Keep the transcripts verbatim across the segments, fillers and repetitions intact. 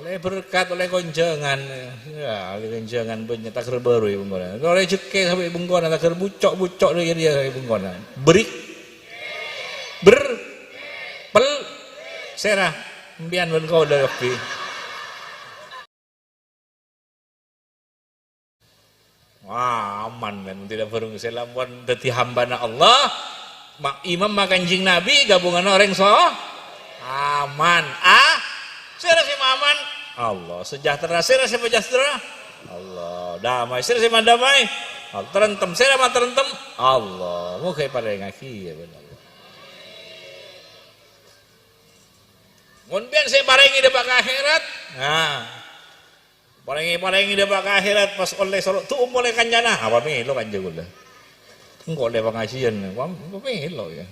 Ollè berkat, ollè konjhângan. Ya, ollè konjhângan bânnya', taghâr bârui bengkona. Ollè rejhekkè sampè' bengkona, taghâr bucco'-bucco' rèya-rèya sampè' bengkona. Beri. Ber. Pel. Sèra. Sampèyan bân kaulâ kabbhi. Wah, aman, men. Tidak burung Islam pon daddi hambana Allah. Ma-, imam ma Kanjeng Nabi, gabunganna orèng so-, aman. Ah, sèra sè aman? Allah. Sejahtera, sèra sè sejahtera? Allah. Damai, sèra sè madamai? Allah. Terentem, sèra ma terentem? Allah. Moga èparèngaghi, ya, bener. Mon bân sè parèngè dâpa' ka akhèrat, nah, parèngè, parèngè dâpa' ka akhèrat, pas ollè soro-, tu'um polè kancana, apa mèlo kanja kaulâ. Engko' ollè pangajiân, apa, apa mèlo, ya.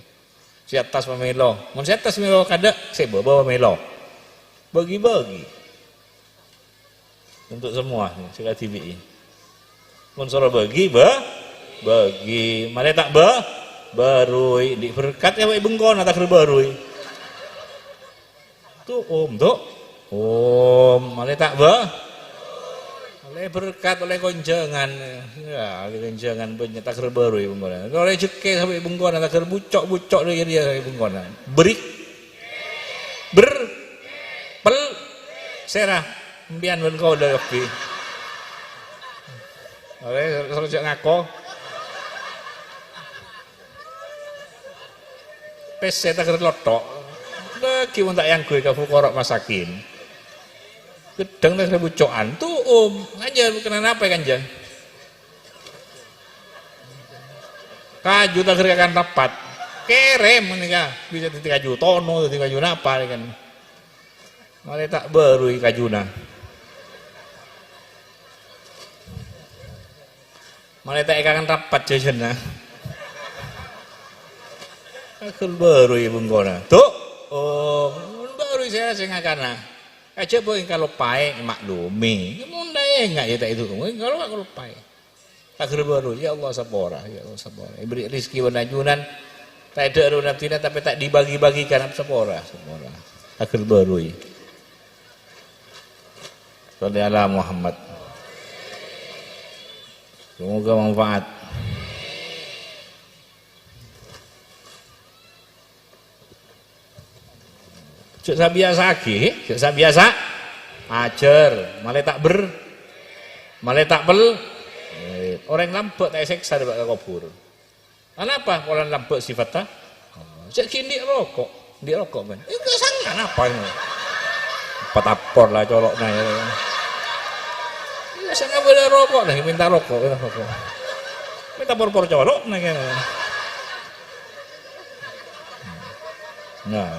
Sè attas pamèlo. Mon sè attas mèlo kadâ', sè bâbâ pamèlo. Bâgi-bâgi. Untuk semua, sè kadhibi'i. Mon soro bâgi, bâ-, bâgi. Malè ta' bâ-, bârui. Andi' berkat ya, bâi bengkona, taghâr bârui. Tu'um, tu'. Om, malè ta' bâ-, ollè berkat, ollè konjhângan. Ya, ollè konjhângan bânnya', taghâr bârui bengkona. Ollè rejhekkè sampè' bengkona, taghâr bucco'-bucco' rèya-rèya sampè' bengkona. Beri. Ber. Pel. Sèra. Sampèyan bân kaulâ kabbhi. Ollè, soro jhâ' ngako. Pèssè taghâr lotto'. Bâgi mon ta' èangghuy ka fukara masakin. Ghedhâng taghâr bucco'an. Tu'um. Kanja, kennèng napa kanja? Kaju taghâr kakan rapat. Kèrèm nèka. Bisa daddi kaju tono, daddi kaju napa nèka. Malè ta' bârui kajuna. Malè ta' èkakan rapat jhâjhâna. Taghâr bârui bengkona. Tu'. Oh, bârui sè, sè ngakana. Kajhâ' bâ' èngkalopaè, maklumi. Mon ta' ènga' ya ta' èdu. Èngkalo, èngkalopaè. Taghâr bârui, ya Allah, sapora, ya Allah, sapora. Èberri' rezeki bân ajunan, ta' èdhâ'âr bân abdhina, tapè ta' dibagi-bagikan, sapora, sapora. Taghâr bârui. Sholli ala Muhammad. Semoga manfaat. Jhâ' sabiyasa'aghi, jhâ' sabiyasa. Ajhâr, malè ta' ber-, malè ta' pel-, eh, orèng lambâ' ta' èsèksa dâpa' ka kobhur. Anapa polana lambâ' sifatta? Jhâ' ghi' andi' roko', andi' roko', men. Eh, kè sangan apa ini? Patapor la colo'na, ya. Iya, sangan bâdâ roko', nah, minta roko', ya, roko'. Minta por-por colo'na, ya. Nah,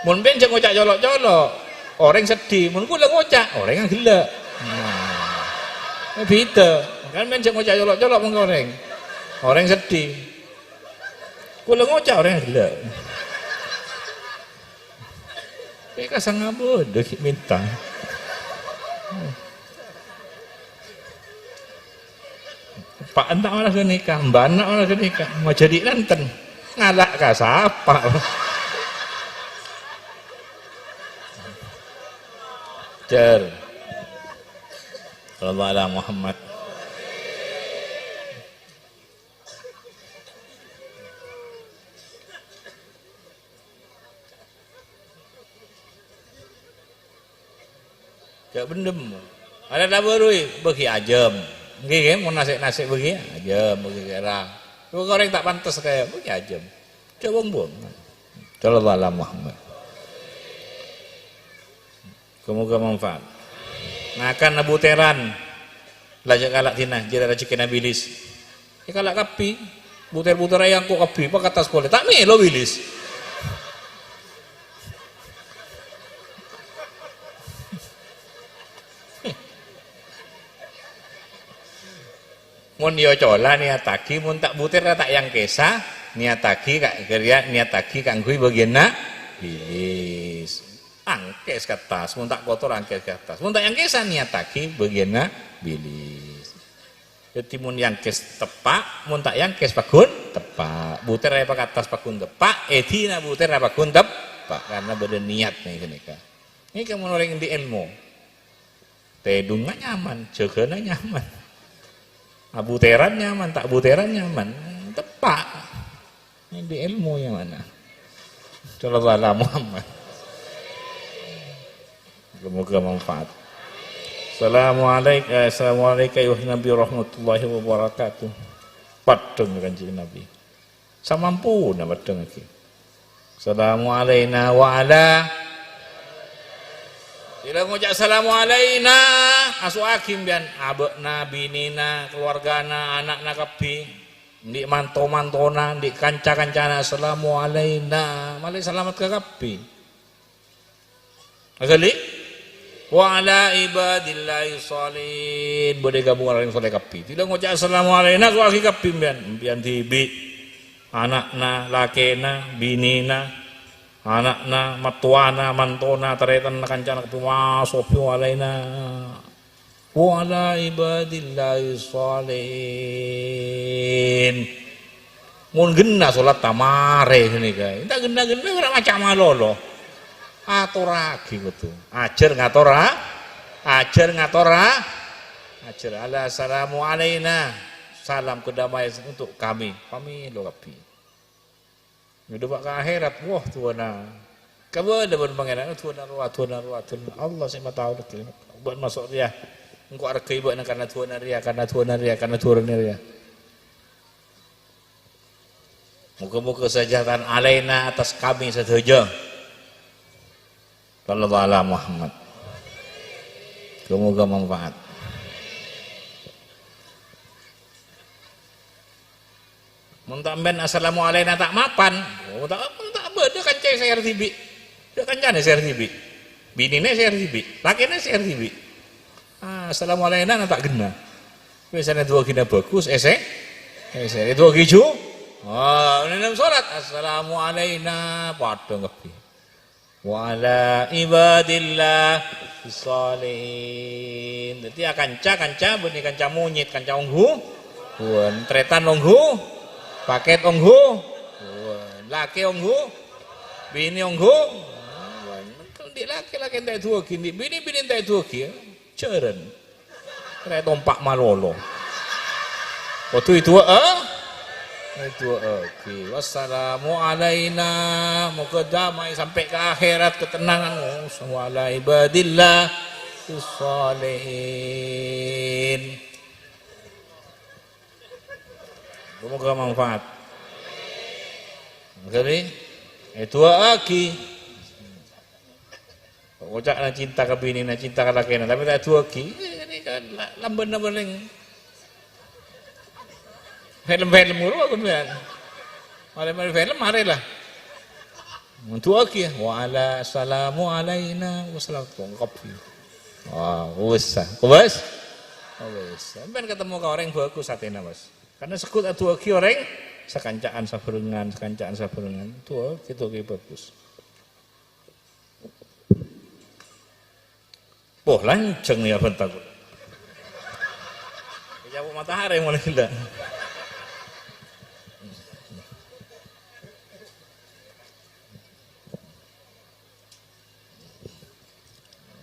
mon bân jhâ' ngoca' colo'-colo', orèng seddhi. Mon kaulâ ngoca', orèng ghellâ'. Nah, bhidhâ. Kan bân jhâ' ngoca' colo'-colo' mon ka orèng. Orèng seddhi. Kaulâ ngoca', orèng ghellâ'. Kè ka sanga bâdâ ghi' minta. Pa' enta' ora ghânèka, mbana' ora ghânèka, majhâdi' nenten. Ngala' ka sapa? Jar. Sallallahu ala Muhammad. Jhâ' bendem. Ada ta' bârui, bâgi ajâm. Ngghi, ngghi, mon nasè'-nasè' bâgi ajâm, bâgi kèra. Bâgi orèng ta' pantes kaya, bâgi ajâm. Jhâ' buwâng-buwâng. Sallallahu ala Muhammad. Moga-moga manfaat. Ngakan abutèran. La jhâ' kala' dina, jârèya rejhekkèna bilis. Èkala' kabbhi. Butèr-butèr èangko' kabbhi, pakattas polè. Ta' mèlo bilis. Mon èocola nèyattaghi, mon ta' butèr ta' èangkèsa, nèyattaghi ka-, kèrèya nèyattaghi kaangghuy bâgiyânna bilis. Angkès ka attas, mon ta' kotor angkès ka attas. Mon ta' èangkèsa nèyattaghi bâgiyânna bilis. Dhâddhi mon èangkès teppa', mon ta' èangkès pagghun teppa'. Butèr èpakattas pagghun teppa', èdina butèr pagghun teppa', karna bâdâ niyat nèng ghânèka. Nèka mon orèng andi' èlmo. Tèdungnga nyaman, jâgâna nyaman. Abutèran nyaman, ta' abutèran nyaman. Teppa'. Andi' èlmo nyaman. Sallallahu ala Muhammad. Moga-moga manfaat. Assalamualaikum, eh, assalamualaikum ya Nabi warahmatullahi wabarakatuh. Padhâng Kanjeng Nabi. Samampuna padhângngaghi. Assalamu alaina wa ala. Bilâ ngoca' assalamu alaina, aso'aghi sampèyan, abâ'na, binèna, kalowargana, ana'na kabbhi, andi' manto-mantona, andi' kanca-kancana, assalamu alaina, malè salamet ka kabbhi. Aghâli? Wa ala ibadillahi shalihin. Bâdâ è kabbhungan orèng soleh kabbhi. Bilâ ngoca' assalamu alaina, so'aghi kabbhi sampèyan. Sampèyan dhibi', ana'na, lakèna, binèna, ana'na, mattowana, mantona, tarètanna, kancana kabbhi. Wa sohbi alaina. Wa ala ibadillahi shalihin. Mon ghenna solat ta' marè ghânèka. Ta' ghenna-ghenna ora maca' malolo. Atorraghi kodhu. Ajhâr ngator, a-, ajhâr ngator, a-, ajhâr. Ala assalamu alaina. Salam kedamaian untuk kami. Pamèlo kabbhi. Ngadhebbhâ ka akhèrat, wah, du'ana. Kabâlâ bân Pangèran, du'ana rowa, du'ana rowa, du'ana. Allah sè matao lagi. Bân maso' rèya. Engko' arghâi bâ'na karna du'ana rèya, karna du'ana rèya, karna du'ana rèya. Moga-moga kesejahteraan alaina atas kami sadhâjâ. Sallallahu ala Muhammad. Moga-moga manfaat. Mon ta' sampèyan assalamu alaina ta' mapan, oh, ta', mon ta' bâdâ kanca sè dhibi'. Bâdâ kancana sè dhibi'. Binèna sè dhibi', lakèna sè dhibi'. Ah, assalamu alaina na ta' ghenna. Biasana du'aghina bagus, èsè, èsè. Du'aghi ju. Ah, nèng solat, assalamu alaina, padhâng kabbhi. Wa ala ibadillah shalihin. Dhâddhi, ya, kanca-kanca, bânnè kanca monyèt, kanca ongghu. Bân tarètan ongghu. Pakèt ongghu. Bân lakè ongghu. Binè ongghu. Bân andi' lakè-lakè ta' èdu'âghi, andi' binè-binè ta' èdu'âghi, ya. Jhârân. Rè tompa' malolo. Kodhu èdu'â-, èdu'â'âghi. Wassalamu alaina. Moga damai sampè' ka akhèrat, katennangan. Wassalamu ala ibadillah shalihin. Moga manfaat. Jadi, èdu'â'âghi. Oca'na cinta ka binèna, cinta ka lakèna, tapè ta' èdu'âghi. Eh, ini kan la-, lambâna palèng film-film ngono aku mèyan. Malè-malè film, marè la. Du'â'âghi, ya. Wa ala salamu alaina, wassalam. Kok kabbhi. Wah, wis, ah. Kok wis? Oh, wis. Sampèyan ketemu ka orèng bagus atèna, Mas. Karena seggut adu'âghi orèng sakanca'an sabhârengan, sakanca'an sabhârengan. Du'â gitu, gitu bagus. Poh, lanjhâng ya bhânta kaulâ. Nyabut matahari mulai gila.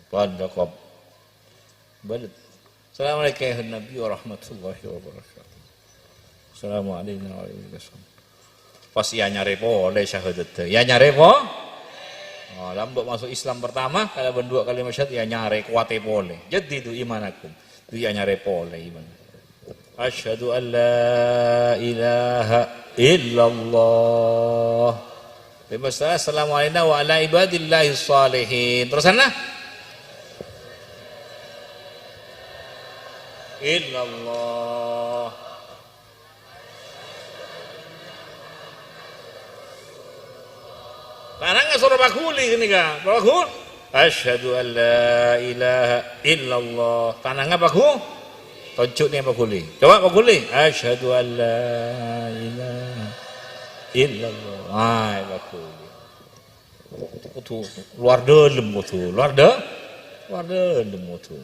Pon cokop. Balik. Assalamualaikum ya Nabi warahmatullahi wabarakatuh. Assalamualaikum warahmatullahi wabarakatuh. Pas ya nyarè polè syahadat. Ya nyarè po-, oh, lambâ' maso' Islam pertama, kalabân dua kalimat syahadat, ya nyarè kowatè polè. Jaddidu imanakum. Itu ya nyarè polè iman. Asyhadu an la ilaha illallah. Terus, assalamu alaina wa ala ibadillahi shalihin. Terus sana? Illallah. Tanangnga soro paghuli ghânèka. Paghul. Asyhadu an la ilaha illallah. Tanangnga paghu-, tonjhukna paghuli. Coba paghuli. Asyhadu an la ilaha illallah. Ah, paghuli. Kodhu lowar dâlem kodhu. Lowar dâ-, lowar dâlem kodhu.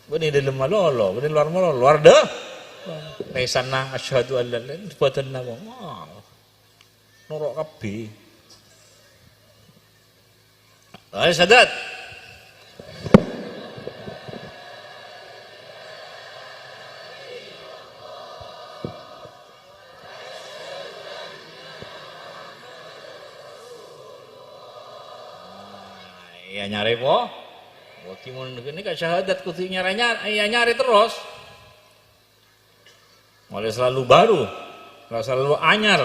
Bânnè dâlem malolo, bânnè lowar malolo. Lowar dâ-, lèsanna asyhadu an la ilaha, bâdânna kok. Wah. Noro' kabbhi. Ayo, Sadat. Èanyarè po-, pojhi mon ghânèka syahadat kodhu èanyar-anyar, èanyarè terros. Molaè selalu baru, selalu anyar.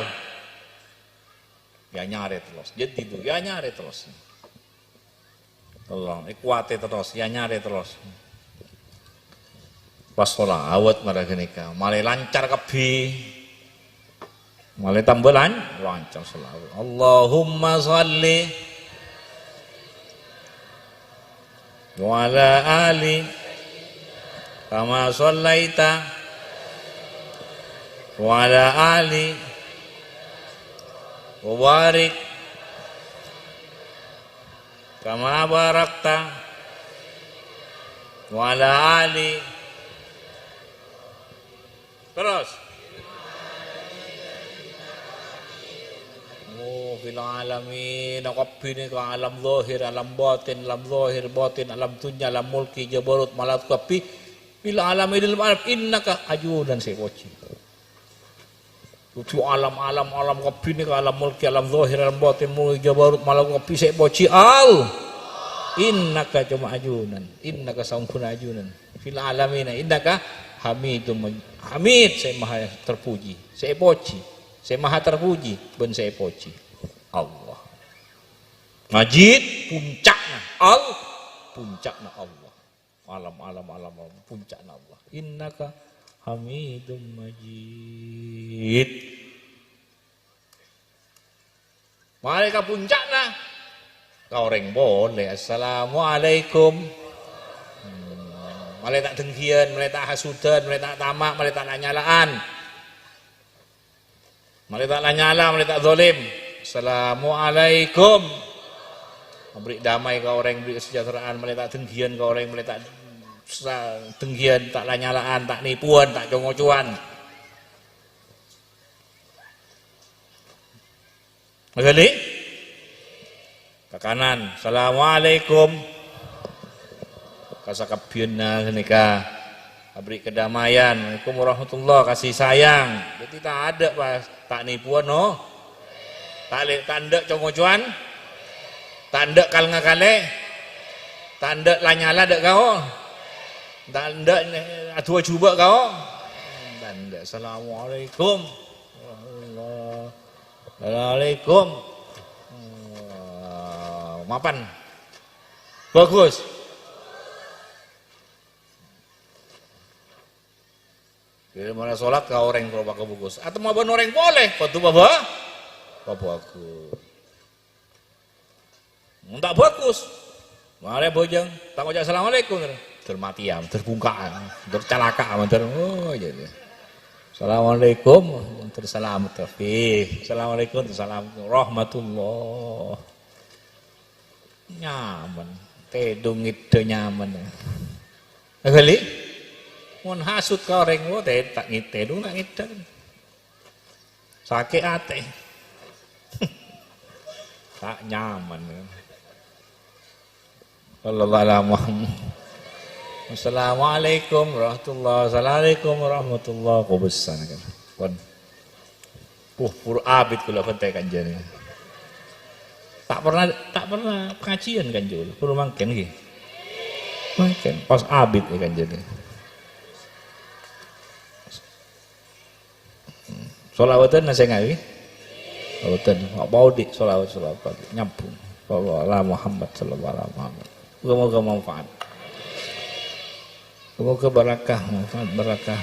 Èanyarè terros. Jadi itu, èanyarè terros. Tolong, èkowatè terros, èanyarè terros. Pas sholawat mara ghânèka, malè lancar kabbhi. Malè tamba lan-, lancar sholawat. Allahumma shalli wa ala ali kama shallaita wa ala ali wa barik kama barakta wa ala ali. Terros. Oh, fil alamin, kabbhi nèka alam zahir, alam batin, alam zahir, batin, alam dunya, alam mulki, jabarut, malakut kabbhi. Fil alamin, alam, innaka ajunan sè pojhi. Kodhu alam-alam, alam kabbhi nèka alam mulki, alam zahir, alam batin, mulki, jabarut, malakut kabbhi sè pojhi. Al-, innaka coma ajunan, innaka saongghuna ajunan. Fil alamina, innaka hamidum maj-, hamid, sè maha terpuji, sè èpojhi, sè maha terpuji, bân sè èpojhi. Allah. Majid, punca'na. Al-, punca'na Allah. Alam, alam, alam, alam, punca'na Allah. Innaka hamidum majid. Malè ka punca'na, ka orèng polè, "Assalamualaikum." Hmm, malè ta' dengghiyân, malè ta' hasudhân, malè ta' tama', malè ta' la'-nyala'an. Malè ta' la'-nyala', malè ta' zalim. "Assalamualaikum." Aberri' damai ka orèng, aberri' kasejahtera'an, malè ta' dengghiyân ka orèng, malè ta' sa-, dengghiyân, ta' la'-nyala'an, ta' nipowan, ta' co-ngocowan. Aghâli? Ka kanan. "Assalamualaikum." Ka sakabbhiyânna ghânèka. Aberri' kadamaian. "Assalamualaikum warahmatullah." Kasih sayang. Dhâddhi tadâ' pas ta' nipowan, no. Ta' lè-, ta' endâ' co-ngocowan. Ta' endâ' kal-ngakalè. Ta' endâ' la'-nyala' dâ' kao. Ta' endâ' adu'a jhubâ' kao. Ta' endâ'. "Assalamualaikum." Allah. Assalamualaikum. Wah, mapan. Bagus. Jadi, mara sholat ka orèng karo pabagus. Atau mapan orèng polè, kodhu paba-, pabagus. Mon ta' bagus. Mara bhâjâng, ta' ngoca' "Assalamualaikum." Terus matèya, terus bungka'a, terus calaka'a, terus, oh, jadi. "Assalamualaikum." Terus salamet, kabhi. "Assalamualaikum." Terus salam. "Rahmatullah." Nyaman. Tèdung ngèdhâ nyaman. Aghâli? Mon hasut ka orèng, oh, tè-, ta' ngè-, tèdung ta' ngèdhâ. Sakè' atè. Ta' nyaman. Sallallahu ala Muhammad. Assalamualaikum warahmatullah. Assalamualaikum warahmatullah. Kobâsana kan. Pon. Uh, pur abit kaulâ bhântè kanjeng. Ta' pernah, ta' pernah pengajian kanjeng. Pur mangkèn ghi. Mangkèn. Pas abit ya kanjeng. Sholawatan nasa ngawi? Sholawatan. Apa odi sholawat, sholawat pagi? Nyambung. Sallallahu ala Muhammad, sallallahu ala Muhammad. Moga-moga manfaat. Moga barakah, manfaat barakah.